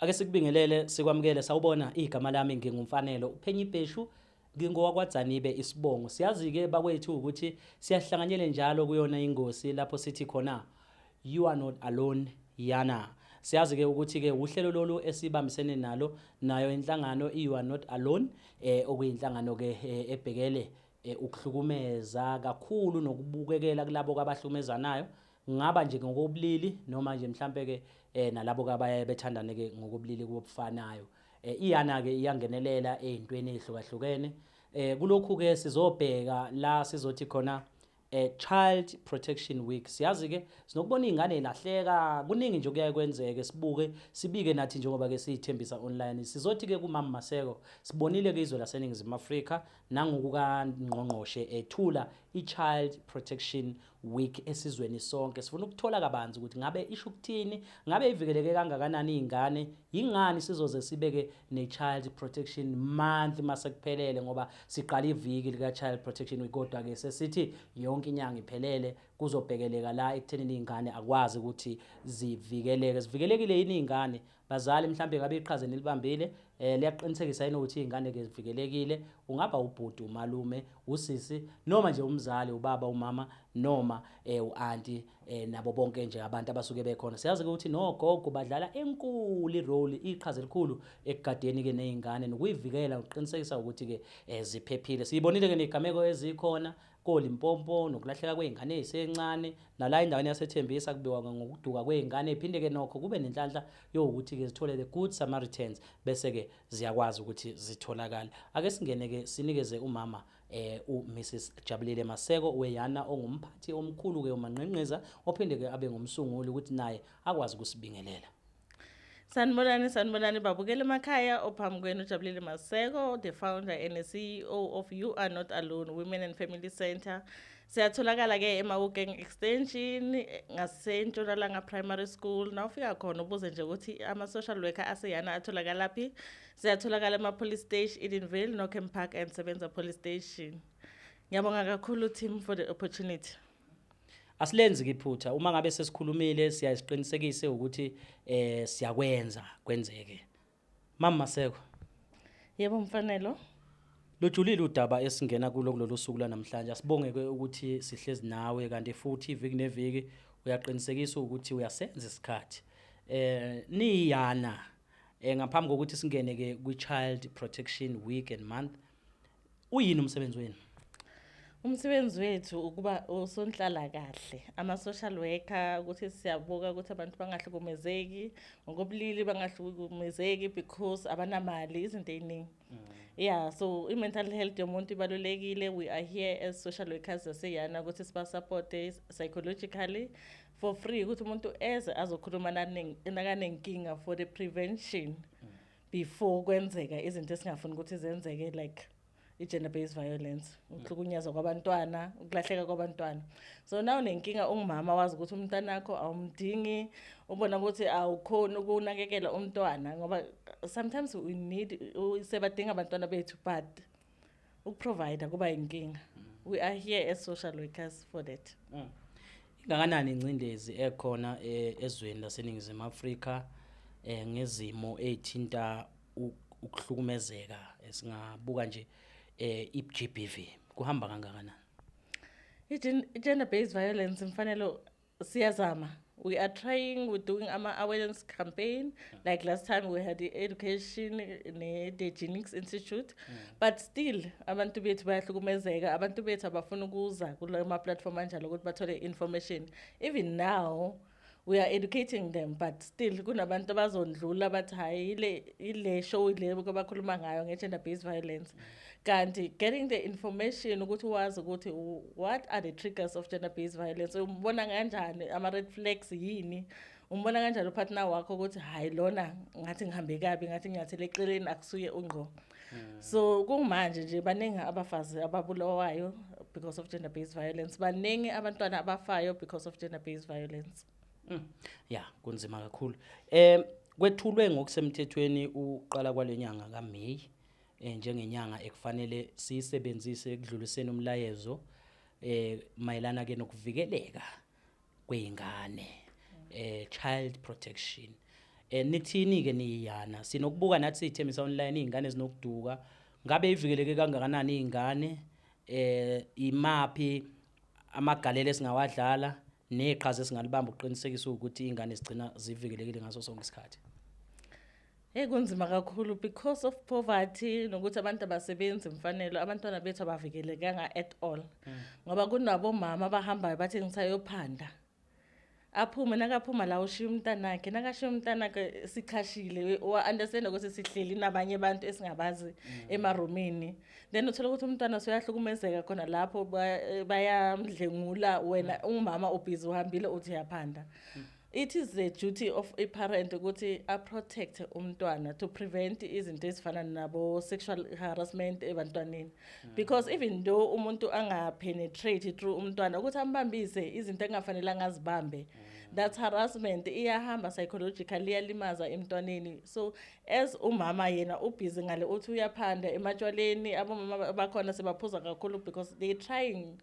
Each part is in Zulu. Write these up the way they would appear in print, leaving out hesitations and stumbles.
Ake sikubingelele, sikwamukele. Sawubona, igama lami nginguMfanelo uPhenye Ibheshu, ngingowakwaDzanibe isibongo. Siyazi-ke bakwethu ukuthi siyahlanganyele njalo kuyona ingosi lapho sithi khona "You are not alone", yana. Siyazi-ke ukuthi-ke uhlelo lolu esibambisene nalo nayo inhlangano i-You Are Not Alone, okuyinhlangano-ke ebhekele ukuhlukumeza kakhulu nokubukekela kulabo abahlukumezanayo, ngaba nje ngokobulili noma nje mhlambe ke nalabo abaye bethandane ke ngokobulili obufanayo. Iyana ke iyangenelela ezintweni ezihlukahlukene. Kulokhu ke sizobheka la sizothi khona Child Protection Week. Siyazi ke sinokubona izingane ilahleka, kuningi nje kuyaye kwenzeke, sibuke sibike nathi njengoba ke siyithembisa online. Sizothi ke kumama Maseko, sibonile ke izwe laseNingizimu Afrika nangokukaNgqongqoshe ethula i-Child Protection Week esizweni sonke. Sifuna ukuthola kabanzi ukuthi ngabe isho ukuthini, ngabe ivikeleke kangakanani izingane, yingani sizoze sibeke ne-Child Protection Month mase kuphelele, ngoba siqala iviki lika-Child Protection Week, kodwa-ke sesithi yonke inyanga iphelele kuzobhekeleka la ekuthenini iy'ngane akwazi ukuthi zivikeleke. Zivikelekile yini iy'ngane? Bazali, mhlambe ngabe iqhaza nilibambile liyaqinisekisa yini ukuthi iy'ngane ke zivikelekile? Ungaba ubhuti, umalume, usisi, noma nje umzali, ubaba, umama, noma u-anti, nabo bonke nje abantu abasuke bekhona. Siyazi ukuthi nogogo badlala enkulu irole, iqhaza elikhulu ekugadeni ke nezingane nokuyivikela, ukuqinisekisa ukuthi ke ziphephile. Siyibonile ke nezigameko ezikhona koLimpopo nokulahleka kwey'ngane ey'sencane, nala endaweni yaseThembisa kubikwa ngokuduka kwey'ngane. Iphinde-ke nokho kube nenhlanhla yokuthi-ke zithole the Good Samaritans, bese-ke ziyakwazi ukuthi zitholakale. Ake singene-ke sinikeze umama uMrs Jabulile Maseko weyana, ongumphathi omkhulu ke uManqenqeza, ophinde ke abe ngumsunguli, ukuthi naye akwazi ukusibingelela. Sanibonani, sanibonani babukeli emakhaya. Ophambi kwenu uJabulile Maseko, the founder and the CEO of You Are Not Alone Women and Family Center. Siyatholakala ke eMawukeng Extension ngaseNtshonalanga Primary School. Nawufika khona ubuze nje ukuthi ama-social worker aseyana atholakala phi. Siyatholakala ema-police station, Edenvale, Norkem Park and Sebenza Police Station. Ngiyabonga kakhulu, team, for the opportunity. Asilenzi ke iphutha, uma ngabe sesikhulumile siyasiqinisekise ukuthi siyakwenza kwenzeke. Mama Maseko. Yebo, Mfanelo. Lujulile udaba esingena kulo kulolu suku lanamhlanje. Asibonge ke ukuthi sihlezi nawe, kanti futhi iviki neviki uyaqinisekisa ukuthi uyasenza isikhathi. Niyana ngaphambi kokuthi singene ke kwi Child Protection Week and Month, uyini umsebenzi wenu? Umsebenzi wethu ukuba usonhlala kahle, ama-social worker, ukuthi siyabuka ukuthi abantu bangahlukumezeki ngokobulili, bangahlukumezeki because abanamali, izinto ey'ningi. Yeah, so i-mental health yomuntu ibalulekile. We are here as social workers zaseyana ukuthi sibasupporte psychologically for free, ukuthi umuntu eze azokhuluma nakanenkinga, for the prevention before kwenzeka izinto esingafuni ukuthi zenzeke, like i-gender based violence, ukuhlukunyezwa kwabantwana, ukulahleka kwabantwana. So na unenkinga, ungumama, wazi ukuthi umntanakho awumdingi, ubona ukuthi awukhoni ukunakekela umntwana, ngoba sometimes we need, sebadinga abantwana bethu, but ukuprovide kuba yinkinga. We are here as social workers for that. Ingakanani ingcindezi ekhona ezweni laseNingizimu Afrika ngezimo ezithinta ukuhlukumezeka, esingabuka nje i-GBV, kuhamba kangakanani? I-gender based violence, Mfanelo, siyazama. We are trying, we're doing ama-awareness campaign, like last time we had the education ne-the Genix Institute, but still abantu bethu bayahlukumezeka. Abantu bethu abafuna ukuza kula ma-platform anjalo ukuthi bathole information. Even now we are educating them, but still kunabantu abazondlula bathi, "Hayi, ile show le abakhuluma ngayo nge-gender based violence." Kanti getting the information ukuthi wazi ukuthi what are the triggers of gender based violence, umbona kanjani, ama-red flags yini, umbona kanjani upartner wakho ukuthi, "Hayi, lona ngathi ngihambe kabi, ngathi nginyathele eceleni, akusuye ungqo." So kumanje nje baningi abafazi ababulawayo because of gender based violence, baningi abantwana abafayo because of gender based violence. Ya, kunzima kakhulu. Kwethulwe ngokusemthethweni uqala kwalenyanga kaMay njengenyanga ekufanele siyisebenzise ekudluliseni umlayezo mayelana ke nokuvikeleka kweingane, child protection. Nithini ke niyana? Sinokubuka nathi sithembisa online izingane zinokuduka. Ngabe ivikeleke kangakanani izingane? Imaphi amagalelo esingawadlala neqhaza esingalibamba ukuqinisekisa ukuthi izingane zigcina zivikelekile ngaso sonke isikhathi? Hey, kunzima kakhulu because of poverty nokuthi abantu abasebenzi, mfanelo, abantwana bethu abavikelekanga at all. Ngoba kunabomama abahambayo bathi ngisayophanda. Aphume, nakaphuma la ushiya umntanakhe, nakashiya umntanakhe sichashile, wa understand ukuthi sihleli nabanye abantu esingabazi emarumini. Then uthola ukuthi umntwana usuyahlukumezeka khona lapho, bayamdlengula, wena umama ubhizi uhambile uthi uyaphanda. It is the duty of a parent ukuthi a-protect umntwana to prevent izinto ezifana nabo sexual harassment ebantwaneni, because even though umuntu anga-penetrate through umntwana ukuthi ambambise izinto engafanelanga azibambe, that's harassment, iyahamba psychologically, iyalimaza emntwaneni. So as umama yena ubhizi ngale uthi uyaphanda ematshwaleni, abomama bakhona sebaphuza kakhulu because they trying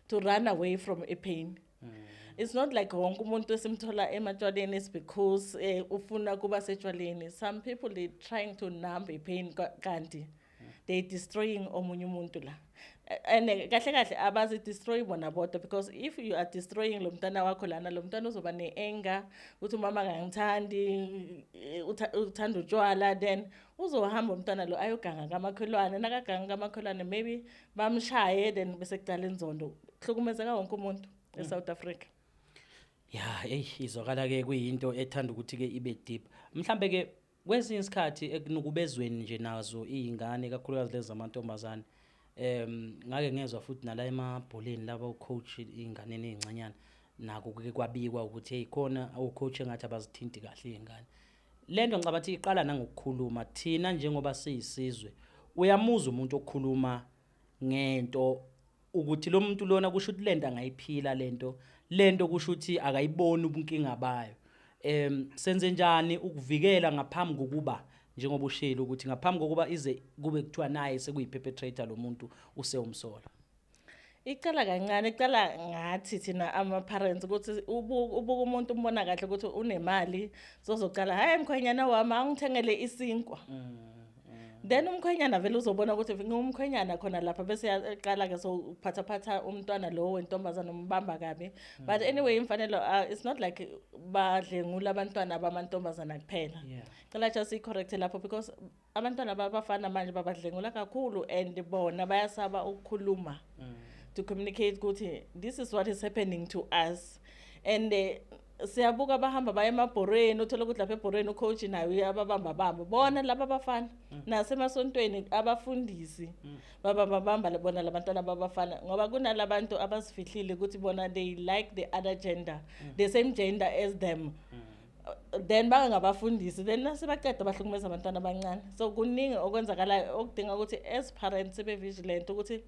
to run away from a pain. It's not like wonke umuntu esimthola ematshwaleni is because ufuna kuba setshwaleni. Some people, they trying to numb a pain, kanti they destroying omunye umuntu la. And kahle kahle abazi-destroy bona bodwa, because if you are destroying lo mntana wakho lana, lo mntwana uzoba ne-anger ukuthi umama akangithandi, uthanda utshwala. Then uzohamba umntwana lo ayoganga kamakhelwane, nakaganga kamakhelwane maybe bamshaye, then bese kucala inzondo, kuhlukumezeka wonke umuntu eSouth Africa. Ya, hey, izwakala ke kuyinto ethanda ukuthi ke ibe deep. Mhlambe ke kwesinye isikhathi ekunukubezweni nje nazo izingane, kakhulukazi lezi zamantombazane. Ngake ngezwa futhi nala emabholeni laba ucoach izingane ezincanyana, nako kuke kwabikwa ukuthi hey, khona ucoach engathi abazithinti kahle izingane. Lento ngicabanga ukuthi iqala nangokukhuluma thina njengoba siyisizwe. Uyamuzwa umuntu okhuluma ngento ukuthi lo muntu lona kusho ukuthi lento angayiphila, lento kusho ukuthi akayiboni ubunkinga bayo. Senze njani ukuvikela ngaphambi kokuba, njengoba ushilo ukuthi ngaphambi kokuba ize kube kuthiwa naye sekuyi-perpetrator lo muntu usewumsola? Icala kancane, icala ngathi thina ama-parents ukuthi ubuka umuntu, umbona kahle ukuthi unemali, sozocala, "Hayi, mkhwenyana wami, angithengele isinkwa." Then umkhwenyana vele uzobona ukuthi ngumkhwenyana khona lapha, bese yaqala-ke so uphathaphatha umntwana lo wentombazane, umbamba kabi. But anyway, imfanelo, it's not like badlengula abantwana bamantombazana kuphela. Cela just siyi-correct lapho, because abantwana babafana manje babadlengula kakhulu and bona bayasaba ukukhuluma, to communicate ukuthi this is what is happening to us. And siyabuka bahamba baye emabhorweni, uthole ukuthi lapha ebhorweni ucoach naye uyababamba bamba bona laba abafana, nasemasontweni abafundisi babamba bamba bona labantwana babafana, ngoba kunalabantu abazifihlile ukuthi bona they like the other gender, the same gender as them. Then bangabafundisi, then nasebaqeda bahlukumeza abantwana abancane. So kuningi okwenzakalayo okudinga ukuthi as parents sibe vigilant ukuthi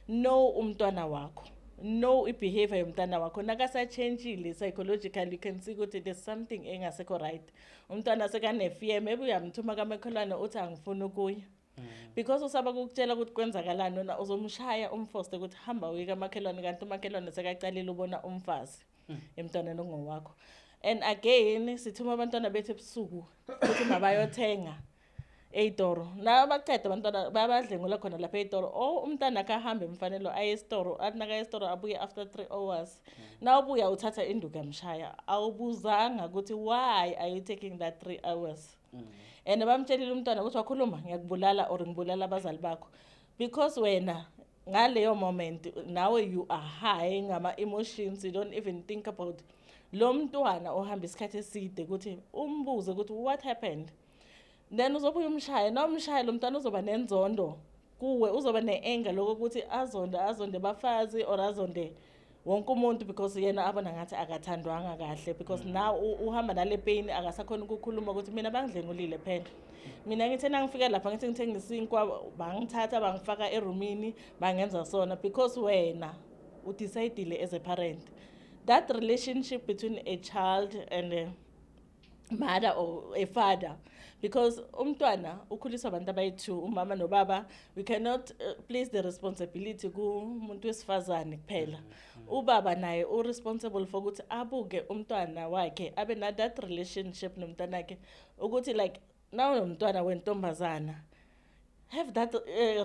know umntwana wakho, know i-behavior yomntwana wakho. Nakasatshentshile psychologically, you can see ukuthi there's something engasekho right. Umntwana sekane-fear, maybe uyamthuma kamakhelwane, uthi angifuni ukuya because usaba kukutshela ukuthi kwenzakalani. Wena uzomshaya, umforce ukuthi hamba uye kamakhelwane, kanti umakhelwane sekacalile ubona umfazi emntwaneni ongowakho. And again, sithuma abantwana bethu ebusuku ukuthi mabayothenga ey'toro, nabaqeda abantwana bayabadlengula khona lapha ey'toro. Or umntana akhe ahambe, emfanelo, aye esitoro, athi nakaye esitoro abuye after 3 hours. Nawubuya uthatha induku yamshaya, awubuzanga ukuthi why are you taking that 3 hours? And bamtshelile umntwana ukuthi wakhuluma ngiyakubulala or ngibulala abazali bakho, because wena ngaleyo moment nawe you are high ngama-emotions, you don't even think about lo mntwana ohamba isikhathi eside ukuthi umbuze ukuthi what happened. Then uzobuya umshaye, na umshaye lo mntwana uzoba nenzondo kuwe, uzoba ne-anger lokho ukuthi azonde, azonde bafazi or azonde wonke umuntu, because yena abona ngathi akathandwanga kahle, because now uhamba nale pain, akasakhona ukukhuluma ukuthi mina bangidlengulile phela. Mina ngithe nangifika lapha ngithi ngithenga isinkwa, bangithatha bangifaka erumini, bangenza sona, because wena udecidile as a parent. That relationship between a child and Mother or a father, because umntwana ukhuliswa abantu abayi-two, umama nobaba. We cannot place the responsibility kumuntu wesifazane kuphela. Ubaba naye u-responsible for ukuthi abuke umntwana wakhe, abe na that relationship nomntwana wakhe, ukuthi like nawunomntwana wentombazana, have that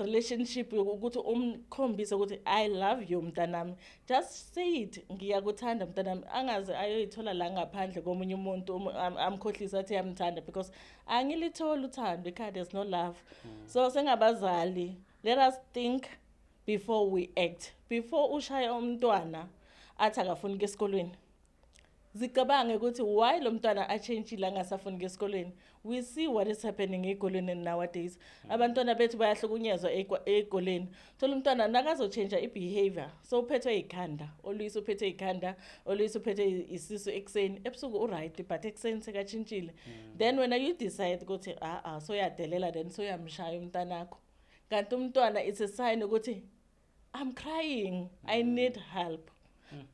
relationship ukuthi umkhombise ukuthi, "I love you, mntanami." Just say it, "Ngiyakuthanda, mntanami." Angaze ayoyithola la ngaphandle komunye umuntu amkhohlise athi uyamthanda, because angilitholi uthando ekhaya, there's no love. So sengabazali, let us think before we act. Before ushaya umntwana athi akafuni kuya esikolweni, zicabange ukuthi why lo mntwana atshentshile, angasafuni kuya esikolweni. We see what is happening ey'kolweni nowadays. Abantwana bethu bayahlukunyezwa ey'koleni. Thola umntwana nakazotshentsha i-behavior, so uphethwe yikhanda oluyise, uphethwe yikhanda oluyise, uphethwe isisu ekuseni, ebusuku u-right, but ekuseni sekatshintshile. Then wena you decide ukuthi a-a, soyadelela, then soyamshaya umntanakho, kanti umntwana, it's a sign ukuthi, "I'm crying, I need help."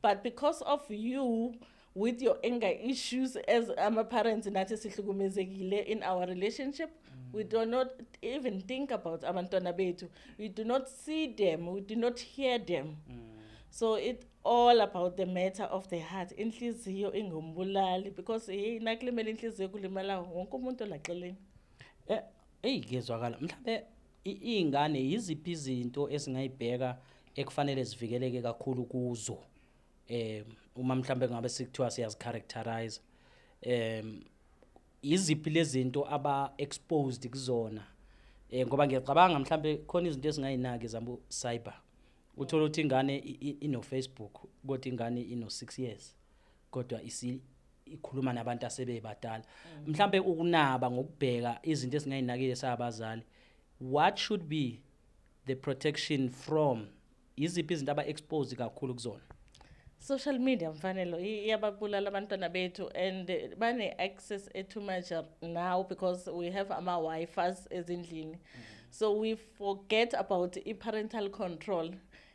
But because of you with your anger issues, as ama-parents nathi sihlukumezekile in our relationship, we do not even think about abantwana bethu. We do not see them, we do not hear them. So it all about the matter of the heart. Inhliziyo ingumbulali, because hey, nakulimela inhliziyo, kulimala wonke umuntu olaxeleni. Eyi, kuyezwakala. Mhlambe iy'ngane, yiziphi izinto esingayibheka ekufanele zivikeleke kakhulu kuzo, uma mhlambe ngabe sikuthiwa siyazicharacterize, yiziphi lezi zinto aba exposed kuzona? Ngoba ngiyacabanga mhlambe khona izinto esingayinaki zabo cyber. Uthola ukuthi ingane ino Facebook, kodwa ingane ino 6 years, kodwa isi ikhuluma nabantu asebebadala. Mhlambe ukunaba ngokubheka izinto esingayinakile sabazali, what should be the protection from, iziphi izinto aba exposed kakhulu kuzona? Social media, Mfanelo, iyababulala abantwana bethu, and bane-access e-too much now because we have ama-wifis ezindlini. So we forget about i-parental control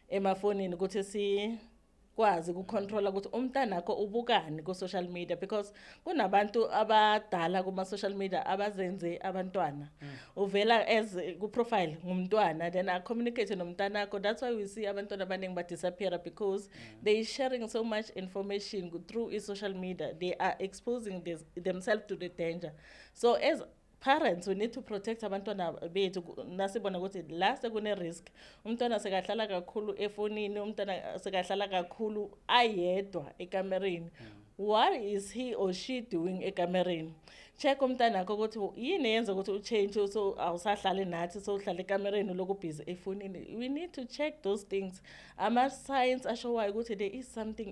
emafonini, ukuthi sikwazi ukucontrola ukuthi umntanakho ubukani ku-social media, because kunabantu abadala kuma-social media abazenze abantwana. Uvela as ku-profile ngumntwana, then acommunicate nomntanakho. That's why we see abantwana abaningi badisappear, because they sharing so much information through i-social media. They are exposing themselves to the danger. So as parents, we need to protect abantwana bethu. Nasibona ukuthi la sekune-risk, umntwana sekahlala kakhulu efonini, umntwana sekahlala kakhulu ayedwa ekamereni, what is he or she doing ekamereni? Check umntanakho ukuthi yini eyenza ukuthi uchange, so awusahlali nathi, so uhlala ekamereni, uloku busy efonini. We need to check those things, ama-signs ashowayo ukuthi there is something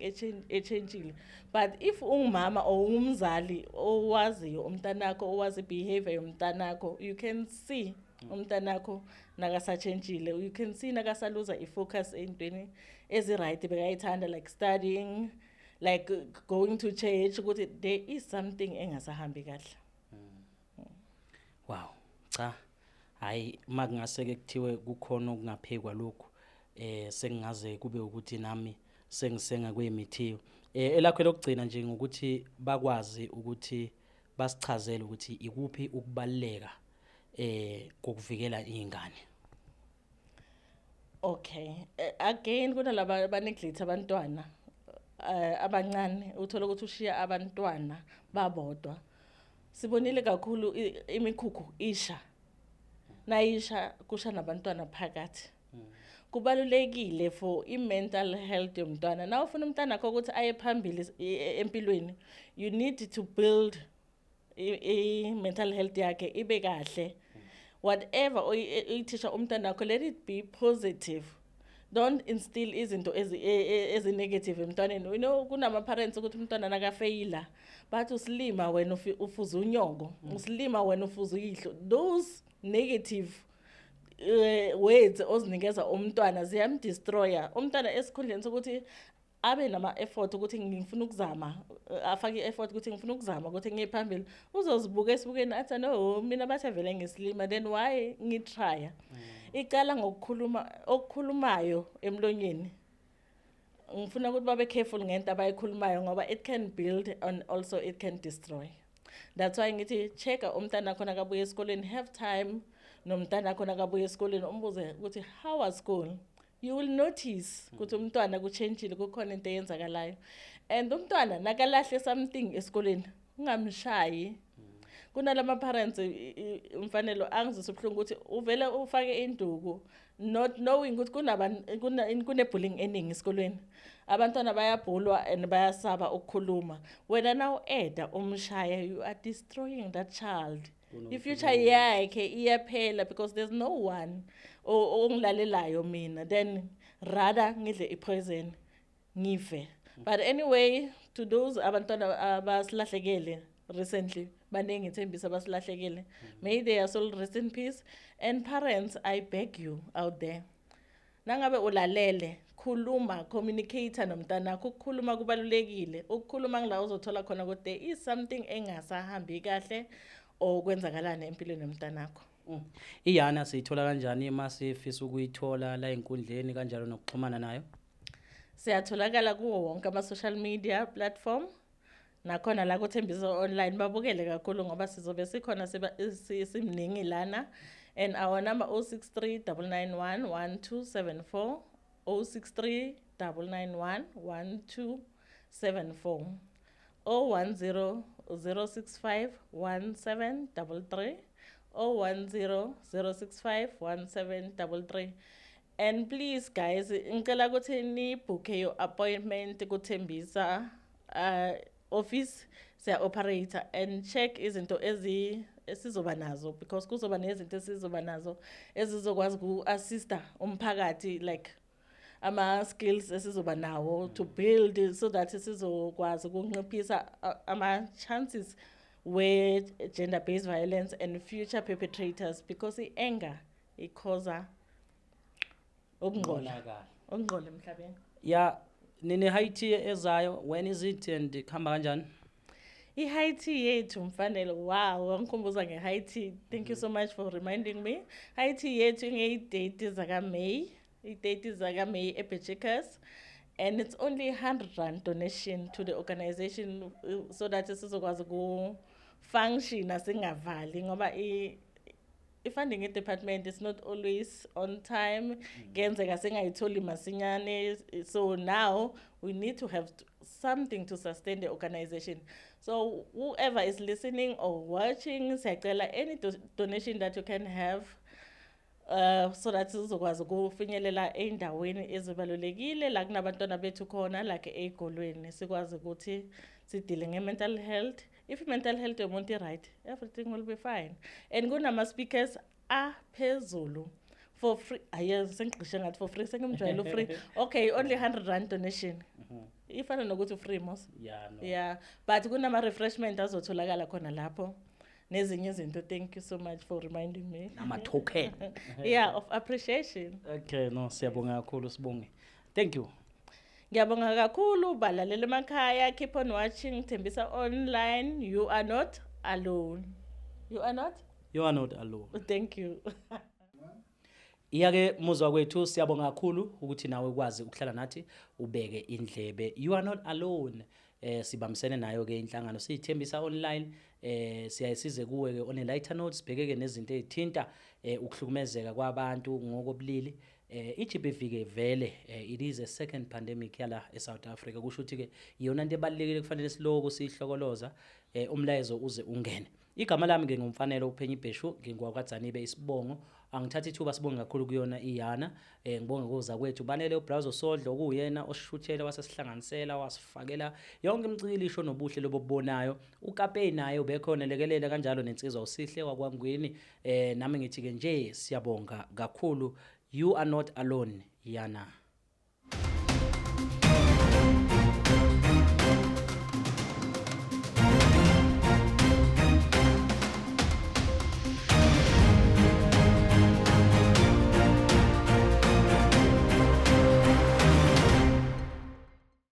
echangile. But if ungumama or ungumzali owaziyo umntanakho, owazi i-behavior yomntanakho, you can see umntanakho nakasatshentshile. You can see nakasaluza i-focus ey'ntweni ezi-right bekayithanda, like studying, like going to church, ukuthi there is something engasahambi kahle. Wow, cha, hayi, uma kungase ke kuthiwe kukhona okungaphekwa lokhu, sengingaze kube ukuthi nami sengisenga kwemithiyo. Elakho lokugcina nje ngokuthi bakwazi ukuthi basichazele ukuthi ikuphi ukubaluleka kokuvikela izingane. Okay, again kunalaba abaneglect abantwana abancane. Uthola ukuthi ushiya abantwana babodwa. Sibonile kakhulu imikhukhu isha, nayisha kusha nabantwana phakathi. Kubalulekile for i-mental health yomntwana. Na ufuna umntwana akho ukuthi aye phambili empilweni, you need to build i-mental health yakhe ibe kahle. Whatever oyithisha umntwana wakho, let it be positive. Don't instill izinto ezi-negative emntwaneni. Kunama-parents ukuthi umntwana nakafeyila bathi, "Usilima wena, ufuza unyoko, usilima wena, ufuza uyihlo." Those negative words ozinikeza umntwana ziyamdestroya umntwana. Esikhundleni sokuthi abe nama-effort ukuthi ngifuna ukuzama, afake i-effort ukuthi ngifuna ukuzama ukuthi ngiye phambili, uzozibuka esibukeni athi, "No, mina bathe vele ngisilima, then why ngitrya?" Icala ngokukhuluma, okukhulumayo emlonyeni. Ngifuna ukuthi babe careful ngento abayikhulumayo, ngoba it can build and also it can destroy. That's why ngithi check-a umntana khona kabuya esikoleni, have time nomntana khona kabuya esikoleni, umbuze ukuthi, "How was school?" You will notice ukuthi umntwana kutshentshile, kukhona into eyenzakalayo. And umntwana nakalahle something esikoleni, ungamshayi. Kunalama parents, Mfanelo, angizwisa ubuhlungu ukuthi uvele ufake induku, not knowing ukuthi kune-bullying eningi esikolweni. Abantwana bayabhulwa and bayasaba ukukhuluma. Wena now eda umshaya, you are destroying that child. I-future yakhe iyaphela, because there's no one ongilalelayo mina, then rather ngidle i-poison ngife. But anyway, to those abantwana abasilahlekele recently, baningi, ithembisa abasilahlekele, may their soul rest in peace. And parents, I beg you out there, nangabe ulalele, khuluma, communicate nomntanakho. Ukukhuluma kubalulekile. Ukukhuluma ngila uzothola khona ukuthi there is something engasahambi kahle or kwenzakalani empilweni yomntanakho. Iyana siyithola kanjani uma sifisa ukuyithola la ey'nkundleni kanjalo nokuxhumana nayo? Siyatholakala kuwo wonke ama-social media platform, nakhona la kuThembisa Online. Babukele kakhulu ngoba sizobe sikhona, simningi lana. And our number, 063 991 1274, 063 991 1274, 010 065 1733, 010 065 1733. And please guys, ngicela ukuthi ni-book-e your appointment kuThembisa office. Siya-operate and check izinto ezi esizoba nazo, because kuzoba nezinto esizoba nazo ezizokwazi uku-assista umphakathi, like ama-skills esizoba nawo to build so that sizokwazi ukunciphisa ama-chances we-gender based violence and future perpetrators, because i-anger i-cause-a ukungcola. Umonakalo. Ukungcola emhlabeni. Ya, nine high tea ezayo, when is it and kuhamba kanjani? I-high tea yethu, Mfanelo, wow, wangikhumbuza nge-high tea. Thank you so much for reminding me. High tea yethu ingeyi-30 zakaMay, i-30 zakaMay eBechikas, and it's only R100 donation to the organization so that sizokwazi ku-function, singavali, ngoba i-funding department is not always on time. Kuyenzeka singayitholi masinyane, so now we need to have something to sustain the organization. So whoever is listening or watching, siyacela any donation that you can have so that sizokwazi ukufinyelela ey'ndaweni ezibalulekile la kunabantwana bethu khona, like ey'kolweni, sikwazi ukuthi sidile nge-mental health. If i-mental health yomuntu i-right, everything will be fine. And kunama-speakers aphezulu for free. Aye, sengigqishe ngathi for free, sengimjwayele free. Okay, only R100 donation ifana nokuthi free mos. Yeah, no. Yeah, but kunama-refreshment azotholakala khona lapho nezinye izinto. Thank you so much for reminding me. Nama-token. Yeah, of appreciation. Okay, no, siyabonga kakhulu, sibonge, thank you. Ngiyabonga kakhulu, balalela emakhaya. Keep on watching Thembisa Online. You are not alone, you are not You are not alone. Thank you. Iya-ke muzwa kwethu, siyabonga kakhulu ukuthi nawe ukwazi ukuhlala nathi ubeke indlebe. You are not alone. Sibambisene nayo ke inhlangano siyithembisa Online. Siyayisize kuwe ke on a lighter note, sibheke ke nezinto ezithinta ukuhlukumezeka kwabantu ngokobulili. I-GBV ke vele it is a second pandemic yala eSouth Africa. Kusho ukuthi ke iyona into ebalulekile kufanele siloku sihlokoloza umlayezo uze ungene. Igama lami ke nguMfanelo uPhenyi Ibheshu, ngingwakwaDzanibe isibongo. Angithatha ithuba sibonge kakhulu kuyona iyana, ngibonge kuza kwethu banele uBrowser Sodlo, okuyena osishuthela, wasesihlanganisela, wasifakela yonke imicikilisho nobuhle lobobubonayo. UKape naye ubekhona lekelela kanjalo, nensizwa uSihle wakwaNgwini. Nami ngithi ke nje siyabonga kakhulu. You are not alone, yana.